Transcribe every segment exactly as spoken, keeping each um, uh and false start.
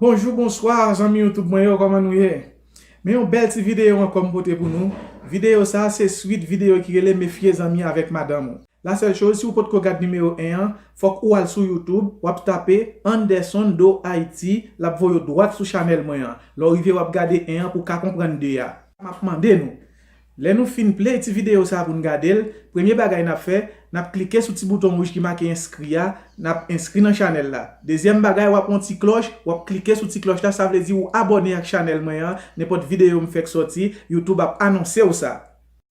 Bonjou, bonswa, zanmi YouTube mwen yo, kòman nou ye? Men yon bèl ti videyo ankò m pote pou nou. Videyo sa a se swit videyo ki rele Mefye zanmi avèk madanm ou. La sèl choz, si w potko gad nimewo en an, fòk ou al sou YouTube, w ap tape Anderson Do Haiti, l ap voye w dwat sou chanèl mwen an. Lè w rive, w ap gade en an pou w ka konprann de a. M ap mande nou, lè nou fin play ti videyo sa a pou n gade l, premye bagay n ap fè, n ap klike sou ti bouton wouj ki make enskri a, n ap enskri nan chanèl la. Dezyèm bagay, w ap wè yon ti klòch, w ap klike sou ti klòch la, sa vle di ou abòne ak chanèl mwen an, nenpòt videyo m fèk sòti, YouTube ap anonse w sa.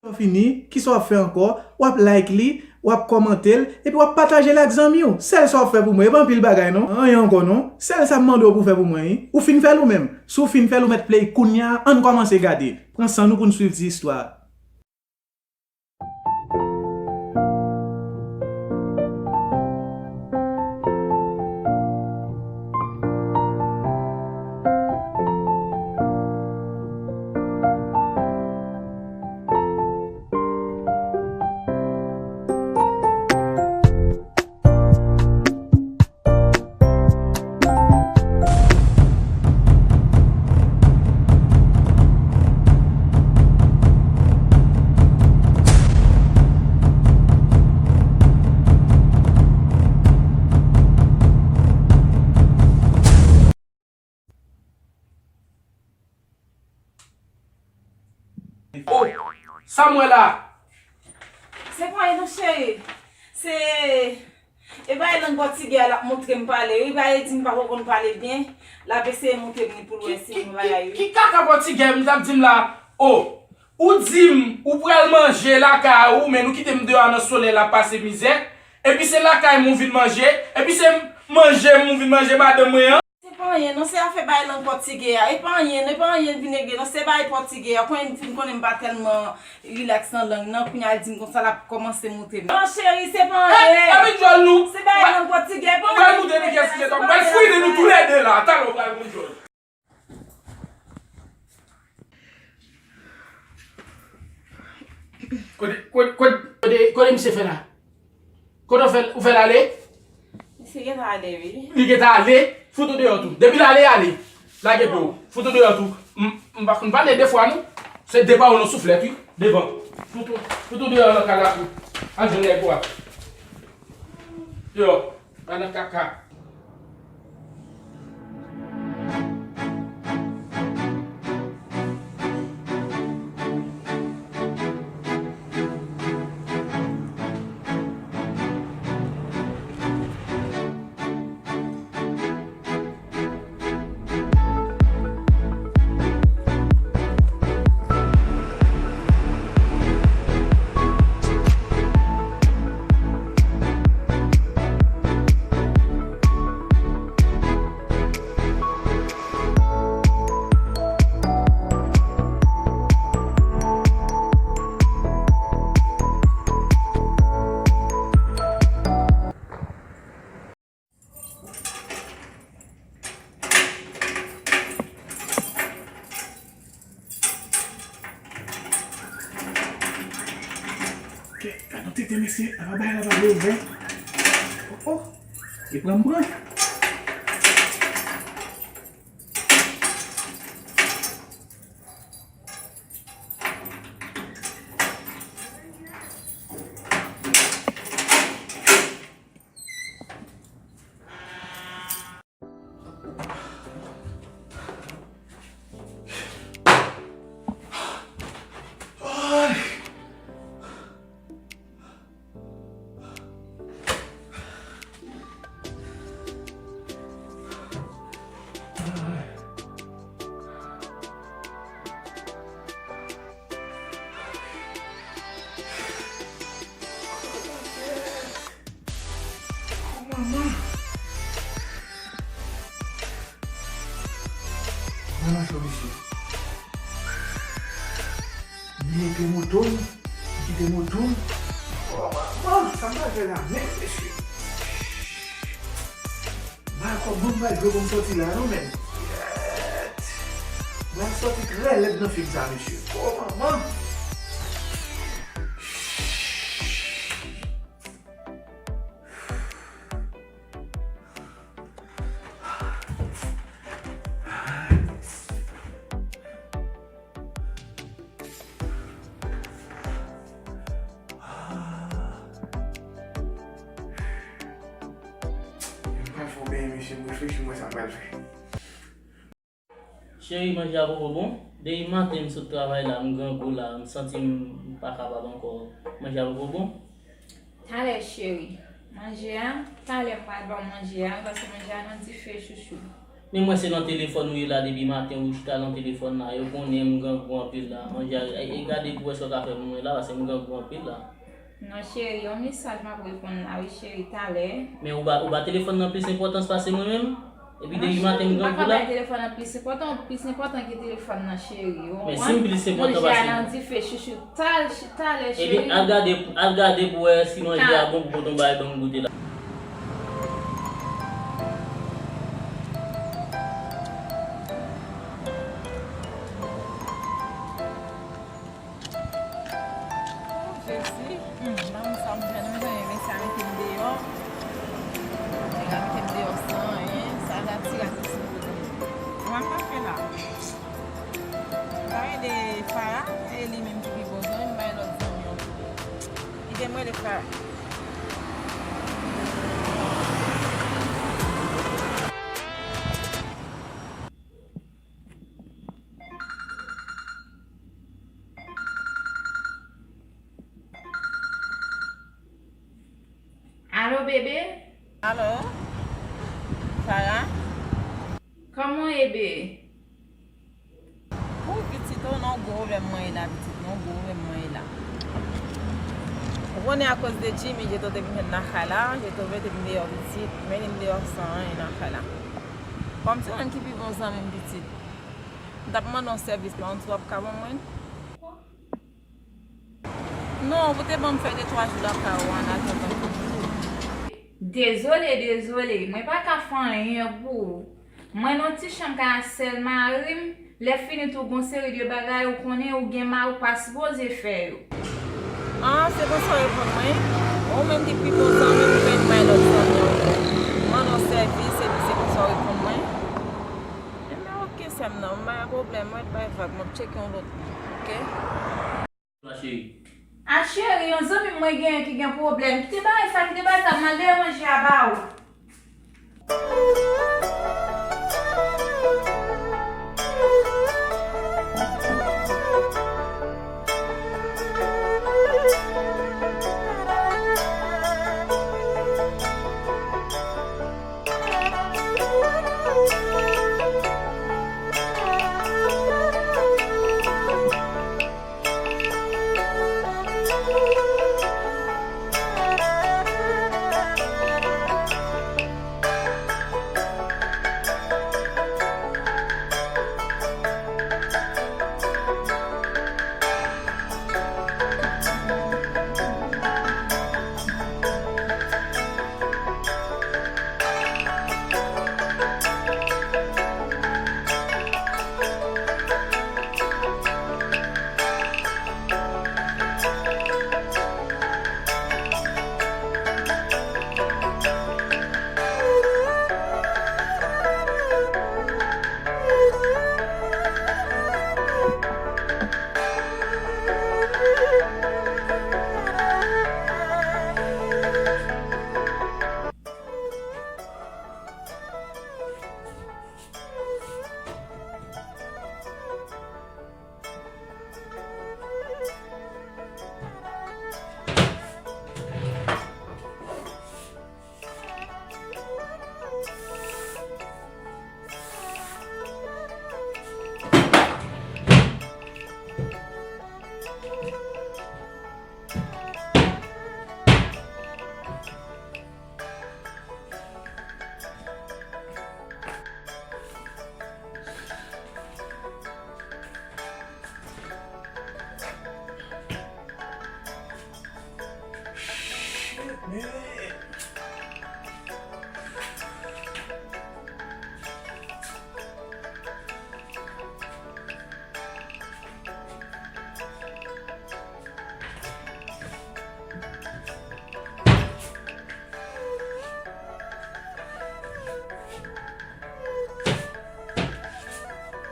Lè w fini, kisa w ap fè ankò? W ap like li, w ap kòmante l, epi w ap pataje l ak zanmi w. Sèl sa w ap fè pou mwen, e pa anpil bagay non. Anyen ankò non. Sèl sa m mande w pou w fè pou mwen, wi. Ou fin fè l ou menm? Si w fin fè l, ou mèt play kounye a, ann kòmanse gade. Pran san nou pou n swiv ti istwa a. Oh, sa m wè la? Se pa anyen non, cheri. Se, e bay lang pòtigè a l ap montre m pale wi. Bay di m pa ko konn pale byen. L ap eseye montre m li pou l wè si m bagay wi. Ki kaka pòtigè m t ap di m la? Oh, ou di m ou pral manje lakay ou, men nou kite m deyò a nan solèy la pase mizè. Epi se lakay m ou vin manje. Epi se manje m ou vin manje madanm mwen an. Se pa anyen non, se afè bay lang pòtigè a. E pa anyen non, e pa anyen vin regle non, se bay pòtigè a. Konnen m fin konnen m pa tèlman rilaks nan lang nan, kounye a l di m konsa l ap kòmanse montre m. Non cheri, se pa anyen. Epi djòl nou. Se bay lang pòtigè, e pa anyen. Mwen moute nou kèk sijè, mwen fouye nou toulède la. Talè w pral moun djòl. Kote, kote, kote, kote, kote misye fè la? Kote w fè, ou fè l ale? Misye gentan ale, wi. Li gentan ale? Fout ou deyò tou. Depi l ale, ale. Lage pye w. Fout ou deyò tou. M, m pa konn pale de fwa, non. Se de pa w, non, souflèt, wi. Devan. Fout ou, fout ou deyò nan kay la tou. Al jwenn nèg ou a. Deyò. Pa nan kaka. Kè, gad yon tete, mesye, apa bagay la pa vle ouvè. Oh, oh. E pran m pran. Manman. Manman cho mesye. Li leve moto l, li kite moto l. Oh manman, sa m pral fè la menm mesye? M pa kwè mwen pral jwe pou m sòti la non menm. Yèt. Mwen sòti trè lèd nan fim sa mesye. Oh manman. Reflechi, m wè sa m pral fè. Cheri, manje a poko bon? Depi maten m sot travay la, m grangou la, m santi m pa kapab ankò. Manje a poko bon? Talè, cheri. Manje a, talè m pral ba w manje a, paske manje a nan dife, chouchou. Men mwen se nan telefòn ou ye la depi maten, ou chita nan telefòn la, yo konnen m grangou anpil la. Manje a, e, e gade pou wè sa w ka fè pou mwen la, paske m grangou anpil la. Non, cheri, yon mesaj m ap reponn la, wi, cheri, talè. Men ou ba, ou ba telefòn nan plis enpòtans pase mwen menm? Epi depi maten m grangou la. Non, cheri, m pa ka bay telefòn nan plis enpòtan, plis enpòtan ke telefòn nan, cheri, ou konprann? Men si m plis enpòtan pase mwen. Manje a nan dife, chouchou, talè, cheri. Ebyen, al gade, al gade pou wè si manje a bon pou pote yon bagay ban m goute la. Oh, Jezi. Hmm, nan sa m jwenn, mezanmi, mesye a mete m deyò. Nèg la mete m deyò san anyen. Sa la ti rasis m kote m. Mwen pa fè la. M pa rele Farah, e li menm ki pi bon zanmi m, bay lòt zanmi an. Kite m rele Farah. Alo, bebe? Alo? Farah? Kòman w ye, bebe? Wi, pitit, o, nan gwo pwoblèm mwen ye la, pitit, nan gwo pwoblèm mwen ye la. Ou konnen akoz de Jimmy, Jetro te vin jwenn nan kay la, Jetro mete m deyò, pitit, mete m deyò san anyen nan kay la. Kòm se mwen ki pi bon zanmi m, pitit. M t ap mande yon sèvis la, ou di w ap ka ban mwen? Non, ou te ban m fè de twa jou lakay ou an atandan. Dezole, dezole, mwen pa ka fè anyen pou ou. Mwen nan ti chanm kay a sèl mari m, lè fini tou gon seri de bagay ou konnen ou gen mari ou pa sipoze fè yo. Ah, se konsa w reponn mwen? Ou menm ki pi bon zanmi m, ou vin bay lòt zanmi ankò. Mande w sèvis, epi se konsa w reponn mwen? Enben, oke, sè m nan, m pa gen pwoblèm, mwen bay vag, m ap tcheke yon lòt moun, oke? A cheri, yon zanmi mwen genyen ki gen pwoblèm. Kite bagay sa, kite bagay sa, m al dèyè manje a ba ou.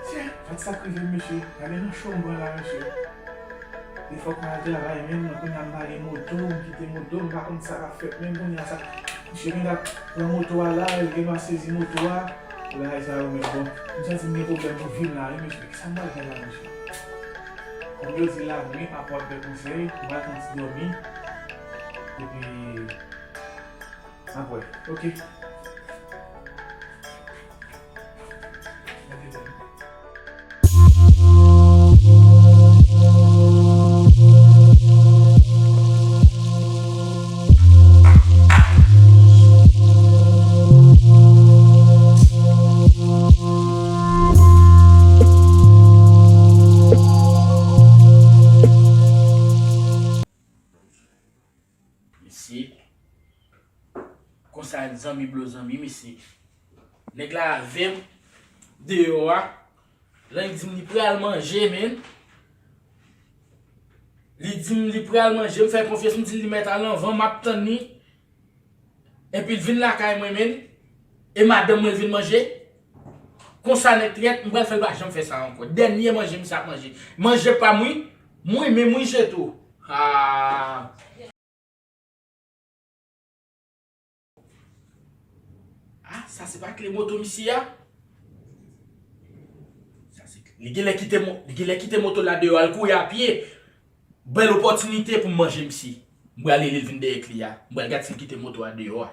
Tchè, fòk sa k rive m, mesye. Gade nan cho m pran la, mesye. Li fòk m al travay menm, kounye a m pa gen moto, m kite moto, m pa konn sa k ap fèt menm kounye a sa. Misye genlè ap pran moto a la, li genlè ap sezi moto a. Bagay sa yo menm, bon, m santi m gen pwoblèm pou vi m la, wi, mesye. Kisa m pral fè la, mesye? Kòm yo di lannuit pa pran pè konsèy, m pral pran ti dòmi. Epi, apre, oke. Mesye. Konsa zanmi blo zanmi, mesye. Nèg la avè m deyò a. Lè li di m li pral manje, menn. Li di m li pral manje, m fè konfyans, m di l li mèt al anvan, m ap tann li. Epi l vin lakay mwen, menn. E madanm mwen vin manje. Konsa nèg trèt, m pral fè l pa janm fè sa ankò. Dènye manje misye ap manje. Manje pa m wi, m wi, men m wi je tou. Ah. Ah, sa se pa kle moto misye a? Sa se, li genlè kite mo-, li genlè kite moto la deyò al kouri a pye. Bèl opòtinite pou m manje misye. M pral rele l vin dèyè kle a. M pral gad si l kite moto a deyò a.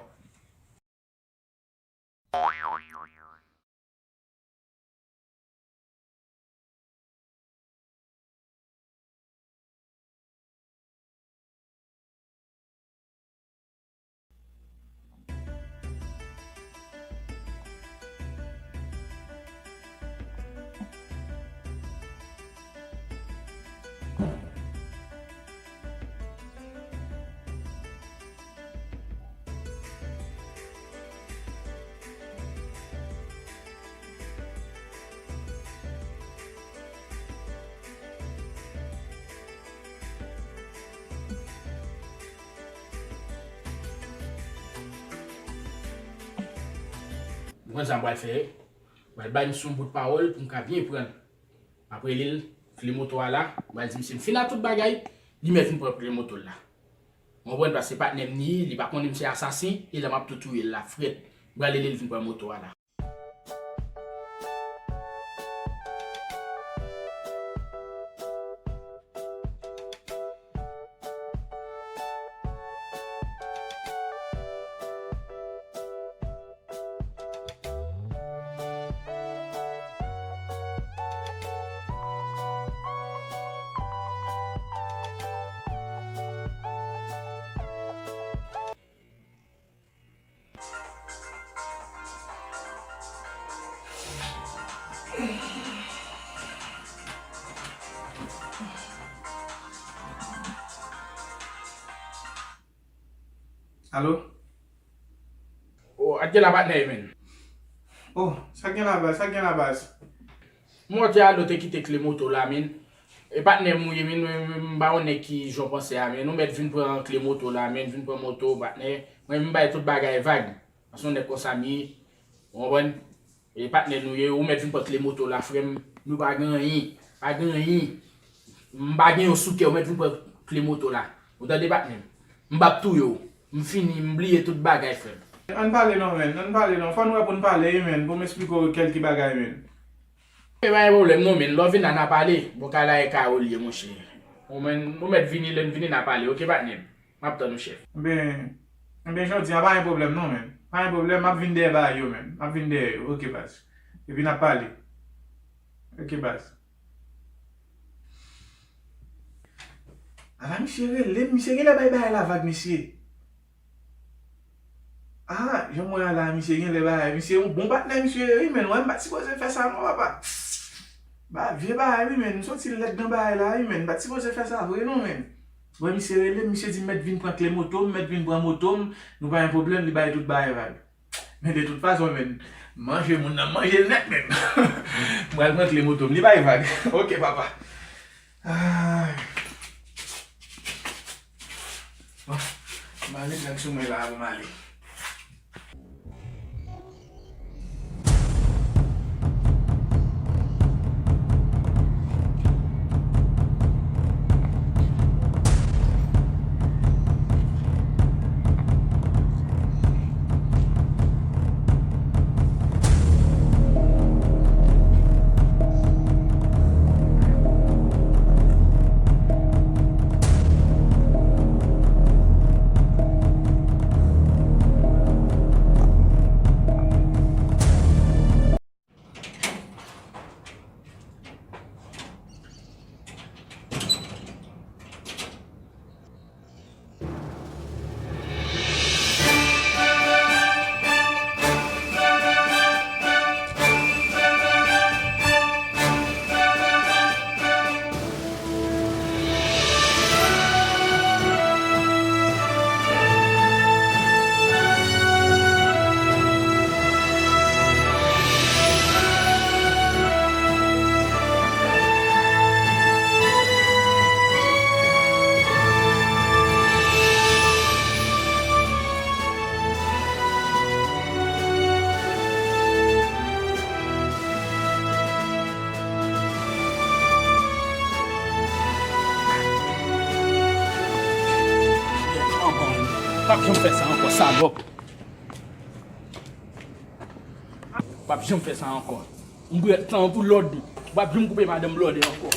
Ou konn sa m pral fè? M pral bay misye yon bout pawòl pou m ka byen pran l. M ap rele l, kle moto a la, m pral di misye m fin ak tout bagay, li mèt vin pran kle moto l la. Ou konprann, paske patnè m li ye, li pa konnen m se asasen, e lè m ap tou touye l la frèt. M pral rele l vin pran moto a la. Alo? Oh, sa k gen la patnè, menn? Oh, sa k gen la baz, sa k gen la baz? Mwen te ale, te kite kle moto la, menn. E patnè m ou ye, menn, mwen, mwen, m pa yon nèg ki jan w panse a, menn. Ou mèt vin pran kle moto la, menn, vin pran moto, patnè. Mwen, m bay tout bagay vag. Paske yon nèg konsa m ye. Ou konprann? E patnè nou ye, ou mèt vin pran kle moto la, frè m. Nou pa gen anyen. Pa gen anyen. M pa gen yon sou kè, ou mèt vin pran kle moto la. Ou tande, patnè m? M p ap touye w. M fini, m bliye tout bagay, frè m. Ann pale non, menn. Ann pale non. Fò n wè pou n pale, wi, menn. Pou m eksplike w kèlke bagay, menn. E pa gen pwoblèm non, menn. Lè w vin la, n a pale. Bon, kay la e kay ou l ye, monchè. Ou menn, ou mèt vini, lè n vini, n a pale. Oke, patnè m? M ap tann ou, chèf. Enben, enben, jodi a, pa gen pwoblèm non, menn. Pa gen pwoblèm, m ap vin dèyè bagay yo, menn. M ap vin dèyè yo. Oke, baz. Epi n ap pale. Oke, baz. Ala misye rele m, misye genlè bay bagay la vag, mesye. Ah, jan m wè a la, misye genlè bagay. Misye yon bon patnè, misye ye, wi, menn. Wè, m pa t sipoze fè sa non, papa. Ba, vye bagay, wi, menn. M soti lèd nan bagay la, wi, menn. M pa t sipoze fè sa vre non, menn. Wè, misye rele m, misye di m mèt vin pran kle moto m, mèt vin pran moto m. Nou pa gen pwoblèm, li bay tout bagay vag. Men de tout fason, menn, manje moun nan manje l nèt menm. M pral pran kle moto m, li bay vag. Oke, papa. Ay. Bon, m ale, drag sou mwen la, pou m ale. P ap janm fè sa ankò, salòp. P ap janm fè sa ankò. M pran tan pou lòd. P ap janm koupe madanm lòde ankò.